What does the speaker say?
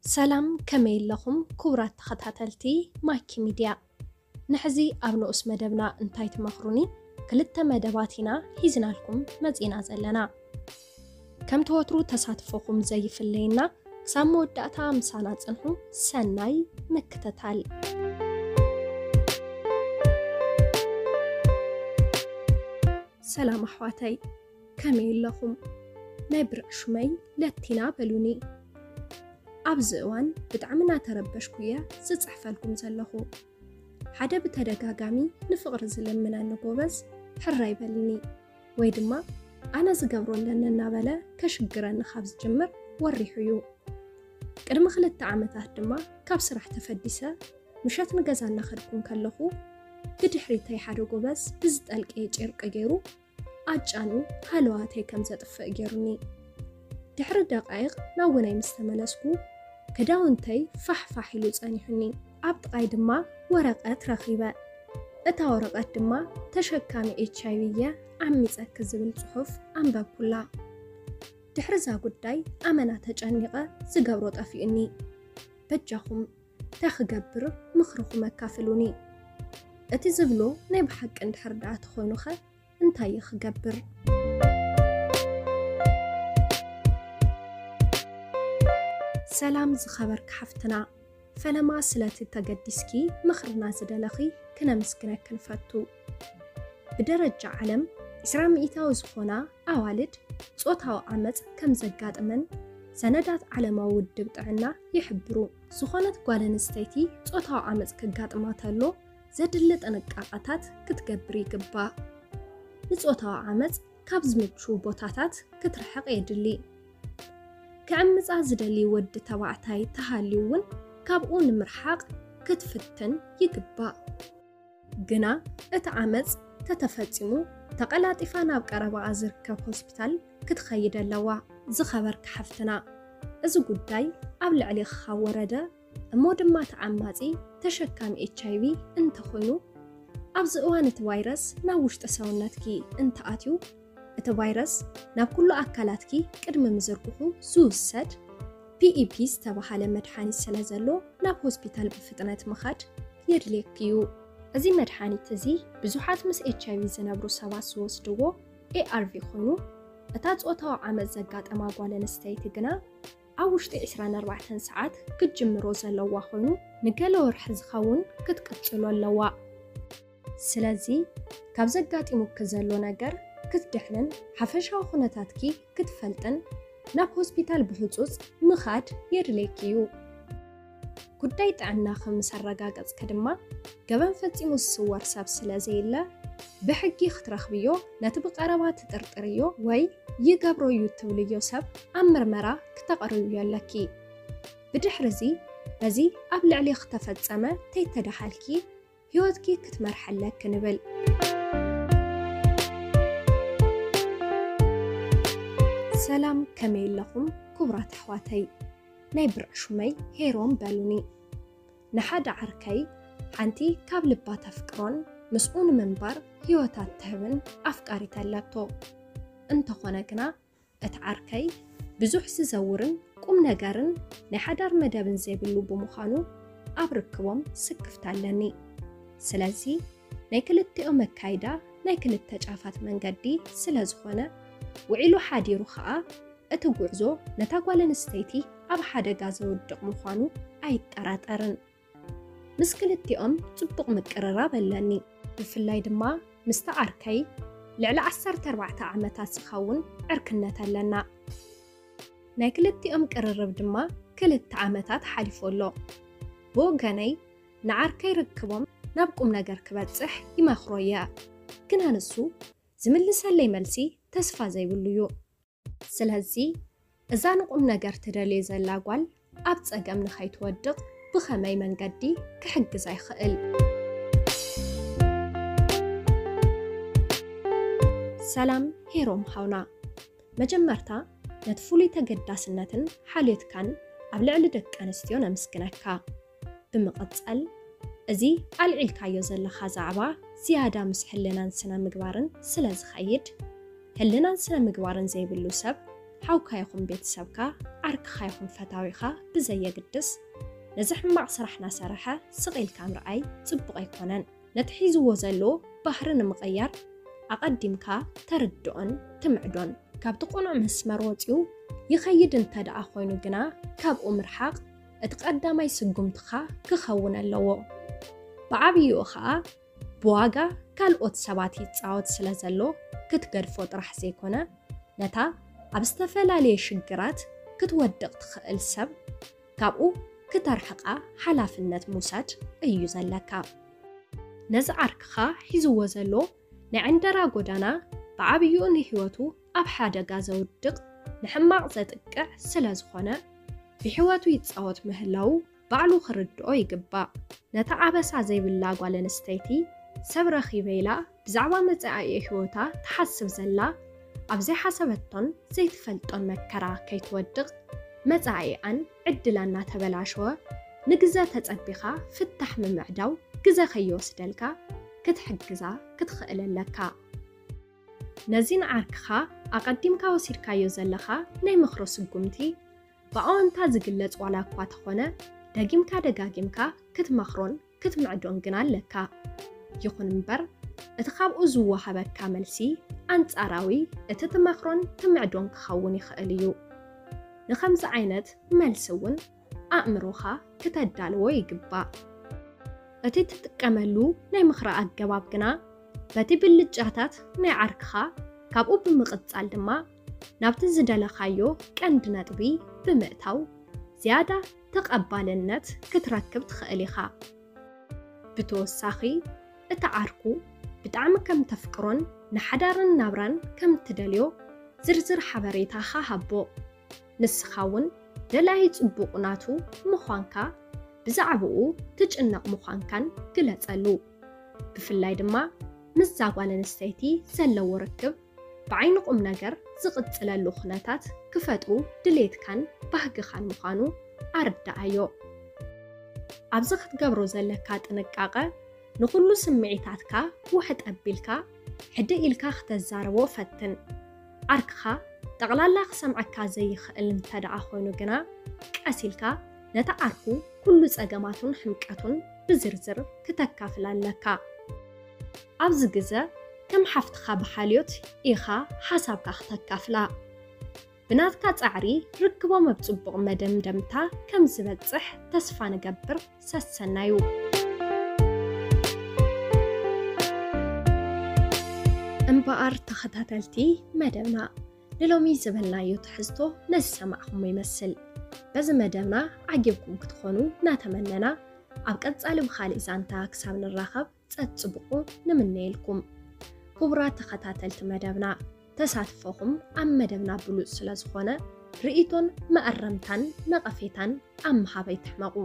ሰላም፣ ከመይ ኣለኹም ክቡራት ተኸታተልቲ ማኪ ሚድያ? ንሕዚ ኣብ ንኡስ መደብና እንታይ ትመኽሩኒ ክልተ መደባት ኢና ሒዝናልኩም መጺና ዘለና። ከምቲ ወትሩ ተሳትፎኹም ዘይፍለየና፣ ክሳብ መወዳእታ ምሳና ጽንሑ። ሰናይ ምክትታል። ሰላም ኣሕዋተይ፣ ከመይ ኣለኹም? ናይ ብርዕ ሹመይ ለቲና በሉኒ። ኣብዚ እዋን ብጣዕሚ እናተረበሽኩ እየ ዝጽሕፈልኩም ዘለኹ። ሓደ ብተደጋጋሚ ንፍቕሪ ዝልምነኒ ጎበዝ ሕራይ በልኒ፣ ወይ ድማ ኣነ ዝገብሮ ኣለኒ እናበለ ከሽግረኒ ካብ ዝጅምር ወሪሑ እዩ። ቅድሚ ክልተ ዓመታት ድማ ካብ ስራሕ ተፈዲሰ ምሸት ንገዛ እናኸድኩ እንከለኹ ብድሕሪተይ ሓደ ጎበዝ ብዝጠልቀየ ጨርቂ ገይሩ ኣጫኑ ሃለዋተይ ከም ዘጥፍእ ገይሩኒ። ድሕሪ ደቃይቕ ናብ ውነይ ምስ ተመለስኩ ክዳውንተይ ፋሕፋሕ ኢሉ ጸኒሑኒ። ኣብ ጥቓይ ድማ ወረቐት ረኺበ። እታ ወረቐት ድማ ተሸካሚ ኤች ኣይ ቪ እየ ዓሚጸኪ ዝብል ጽሑፍ ኣንበብኩላ። ድሕሪ እዛ ጉዳይ ኣመና ተጨኒቐ ዝገብሮ ጠፊኡኒ። በጃኹም እንታይ ክገብር ምኽርኹም ኣካፍሉኒ። እቲ ዝብሎ ናይ ብሓቂ እንድሕር ደኣ ተኾይኑኸ እንታይ እየ ክገብር? ሰላም ዝኸበርኪ ሓፍትና፣ ፈለማ ስለቲ ተገዲስኪ ምኽርና ዝደለኺ ክነመስግነኪ ንፈቱ። ብደረጃ ዓለም ዕስራ ሚእታዊ ዝኾና ኣዋልድ ጾታዊ ዓመጽ ከም ዘጋጥመን ሰነዳት ዓለማዊ ውድብ ጥዕና ይሕብሩ። ዝኾነት ጓል ኣንስተይቲ ጾታዊ ዓመጽ ከጋጥማ ተሎ ዘድሊ ጥንቃቐታት ክትገብር ይግባእ። ንጾታዊ ዓመጽ ካብ ዝምቹ ቦታታት ክትርሕቕ የድሊ። ክዕምጻ ዝደሊ ወዲ ተባዕታይ ተሃልዩ እውን ካብኡ ንምርሓቕ ክትፍትን ይግባእ። ግና እቲ ዓመጽ ተተፈጺሙ ተቐላጢፋ ናብ ቀረባኣ ዝርከብ ሆስፒታል ክትኸይድ ኣለዋ። ዝኸበርኪ ሓፍትና፣ እዚ ጉዳይ ኣብ ልዕሌኺ ካብ ወረደ እሞ ድማ ተዓማጺ ተሸካሚ ኤች ኣይ ቪ እንተኾይኑ፣ ኣብዚ እዋን እቲ ቫይረስ ናብ ውሽጢ ሰውነትኪ እንተኣትዩ፣ እቲ ቫይረስ ናብ ኩሉ ኣካላትኪ ቅድሚ ምዝርግሑ ዝውሰድ ፒ ኢ ፒ ዝተባህለ መድሓኒት ስለ ዘሎ ናብ ሆስፒታል ብፍጥነት ምኻድ የድልየኪ እዩ። እዚ መድሓኒት እዚ ብዙሓት ምስ ኤች ኣይ ቪ ዝነብሩ ሰባት ዝወስድዎ ኤ ኣር ቪ ኮይኑ፣ እታ ጾታዊ ዓመጽ ዘጋጠማ ጓል ኣንስተይቲ ግና ኣብ ውሽጢ ዕስራን ኣርባዕተን ሰዓት ክትጅምሮ ዘለዋ ኮይኑ፣ ንገለ ወርሒ ዝኸውን ክትቅጽሎ ኣለዋ። ስለዚ ካብ ዘጋጢሙኪ ዘሎ ነገር ክትድሕንን ሓፈሻዊ ኩነታትኪ ክትፈልጥን ናብ ሆስፒታል ብህጹጽ ምኻድ የድልየኪ እዩ። ጉዳይ ጥዕናኺ ምስ ኣረጋገጽኪ ድማ ገበን ፈጺሙ ዝስወር ሰብ ስለ ዘየለ፣ ብሕጊ ክትረኽብዮ፣ ነቲ ብቐረባ ትጥርጥርዮ ወይ ይገብሮ እዩ እትብልዮ ሰብ ኣብ ምርመራ ክተቕርብዮ ኣለኪ። ብድሕርዚ በዚ ኣብ ልዕሌኺ ተፈጸመ ተይተዳሃልኪ፣ ህይወትኪ ክትመርሒ ኣለኪ ንብል። ሰላም፣ ከመይ ኣለኹም ክቡራት ኣሕዋተይ? ናይ ብርዕ ሹመይ ሄሮም በሉኒ። ንሓደ ዓርከይ ሓንቲ ካብ ልባ ተፍቅሮን ምስኡ ንምንባር ህይወታ እትህብን ኣፍቃሪት ኣለቶ። እንተኾነ ግና እቲ ዓርከይ ብዙሕ ዝዘውርን ቁም ነገርን ናይ ሓዳር መደብን ዘይብሉ ብምዃኑ ኣብ ርክቦም ስክፍታ ኣለኒ። ስለዚ ናይ ክልቲኦም ኣካይዳ ናይ ክልተ ጫፋት መንገዲ ስለ ዝኾነ፣ ውዒሉ ሓዲሩ ኸኣ እቲ ጉዕዞ ነታ ጓል ኣንስተይቲ ኣብ ሓደጋ ዘውድቕ ምዃኑ ኣይጠራጠርን። ምስ ክልቲኦም ጽቡቕ ምቅርራብ ኣለኒ። ብፍላይ ድማ ምስቲ ዓርከይ ልዕሊ ዓሰርተ ኣርባዕተ ዓመታት ዝኸውን ዕርክነት ኣለና። ናይ ክልቲኦም ቅርርብ ድማ ክልተ ዓመታት ሓሊፉ ኣሎ። ብወገነይ ንዓርከይ ርክቦም ናብ ቁም ነገር ክበጽሕ ይመኽሮ እየ። ግና ንሱ ዝምልሰለይ መልሲ ተስፋ ዘይብሉ እዩ። ስለዚ እዛ ንቁም ነገር ትደልዮ ዘላ ጓል ኣብ ጸገም ንኸይትወድቕ ብኸመይ መንገዲ ክሕግዛ ይኽእል? ሰላም ሄሮም ሃውና፣ መጀመርታ ነቲ ፍሉይ ተገዳስነትን ሓልዮትካን ኣብ ልዕሊ ደቂ ኣንስትዮ ነመስግነካ። ብምቕጻል፣ እዚ ኣልዒልካዮ ዘለኻ ዛዕባ ዝያዳ ምስ ሕልናን ስነ ምግባርን ስለ ዝኸይድ፣ ሕልናን ስነ ምግባርን ዘይብሉ ሰብ ሓውካ ይኹን ቤተሰብካ፣ ዓርክኻ ይኹን ፈታዊኻ ብዘየግድስ፣ ነዚ ሕማቕ ስራሕ ናሰርሐ ስቕ ኢልካ ምርኣይ ጽቡቕ ኣይኮነን። ነቲ ሒዝዎ ዘሎ ባህሪ ንምቕያር ኣቐዲምካ ተርድኦን ትምዕዶን። ካብቲ ቅኑዕ መስመር ወጺኡ ይኸይድ እንተ ደኣ ኮይኑ ግና፣ ካብኡ ምርሓቕ እቲ ቀዳማይ ስጉምትኻ ክኸውን ኣለዎ። ብዓብይኡ ኸኣ ብዋጋ ካልኦት ሰባት ይጻወት ስለ ዘሎ ክትገድፎ ጥራሕ ዘይኮነ፣ ነታ ኣብ ዝተፈላለየ ሽግራት ክትወድቕ ትኽእል ሰብ ካብኡ ክተርሕቓ ሓላፍነት ምውሳድ እዩ ዘለካ። ነዚ ዓርክኻ ሒዝዎ ዘሎ ናይ ዕንደራ ጎዳና ብዓብይኡ ንህይወቱ ኣብ ሓደጋ ዘውድቕ፣ ንሕማቕ ዘጥቅዕ ስለ ዝኾነ፣ ብህይወቱ ይጻወት ምህላዉ ባዕሉ ክርድኦ ይግባእ። ነታ ኣበሳ ዘይብላ ጓል ኣንስተይቲ ሰብ ረኺበ ኢላ ብዛዕባ መጻኢ ህይወታ ትሓስብ ዘላ፣ ኣብ ዘይሓሰበቶን ዘይትፈልጦን መከራ ከይትወድቕ፣ መጻኢኣን ዕድላን እናተበላሸወ፣ ንግዘ ተጸቢኻ ፍታሕ ምምዕዳው ግዘ ከይወስደልካ ክትሕግዛ ክትኽእል ኣለካ። ነዚ ንዓርክኻ ኣቐዲምካ ወሲድካዮ ዘለኻ ናይ ምኽሮ ስጉምቲ ብኣወንታ ዝግለጽ ዋላ እኳ ተኾነ፣ ደጊምካ ደጋጊምካ ክትመኽሮን ክትምዕዶን ግን ኣለካ። ይኹን እምበር፣ እቲ ካብኡ ዝወሃበካ መልሲ ኣንጻራዊ እቲ ትመኽሮን ትምዕዶን ክኸውን ይኽእል እዩ። ንኸምዚ ዓይነት መልሲ እውን ኣእምሮኻ ክተዳልዎ ይግባእ። እቲ ትጥቀመሉ ናይ ምኽሪ ኣገባብ ግና፣ በቲ ብልጫታት ናይ ዓርክኻ፣ ካብኡ ብምቕጻል ድማ ናብቲ ዝደለኻዮ ቀንዲ ነጥቢ ብምእታው፣ ዝያዳ ተቐባልነት ክትረክብ ትኽእል ኢኻ። ብተወሳኺ፣ እቲ ዓርኩ ብጣዕሚ ከም ተፍቅሮን ንሓዳርን ናብራን ከም ትደልዮ ዝርዝር ሓበሬታኻ ሃቦ። ንስኻ እውን ደላይ ጽቡቕ ናቱ ምዃንካ፣ ብዛዕባኡ ትጭነቕ ምዃንካን ግለጸሉ። ብፍላይ ድማ ምስዛ ጓል ኣንስተይቲ ዘለዎ ርክብ ብዓይኒ ቁም ነገር ዝቕጽለሉ ኩነታት ክፈጥሩ ድሌትካን ባህግኻን ምዃኑ ኣርድኣዮ። ኣብዚ ክትገብሮ ዘለካ ጥንቃቐ፣ ንኹሉ ስምዒታትካ ውሕጥ ኣቢልካ፣ ሕድእ ኢልካ ክተዛርቦ ፈትን። ዓርክኻ ጠቕላላ ክሰምዓካ ዘይኽእል እንተ ደኣ ኮይኑ ግና፣ ቀስ ኢልካ ነቲ ዓርኩ ኩሉ ጸገማቱን ሕምቀቱን ብዝርዝር ክተካፍል ኣለካ። ኣብዚ ግዘ፣ ከም ሓፍትኻ ብሓልዮት ኢኻ ሓሳብካ ክተካፍላ። ብናትካ ጻዕሪ፣ ርክቦም ኣብ ጽቡቕ መደምደምታ ከም ዝበጽሕ ተስፋ ንገብር። ሰሰናዩ። እምበኣር ተኸታተልቲ መደብና፣ ንሎሚ ዝበልናዮ ትሕዝቶ ነዚ ሰማዕኹሞ ይመስል። በዚ መደብና ዓጊብኩም ክትኾኑ እናተመነና፣ ኣብ ቀጻሊ ብኻልእ ዛንታ ክሳብ ንራኸብ ጸጽብቑ ንምነየልኩም። ክቡራት ተኸታተልቲ መደብና፣ ተሳትፎኹም ኣብ መደብና ብሉጽ ስለ ዝኾነ፣ ርእይቶን መኣረምታን ነቐፌታን ኣብ ምሃብ ኣይትሕመቑ።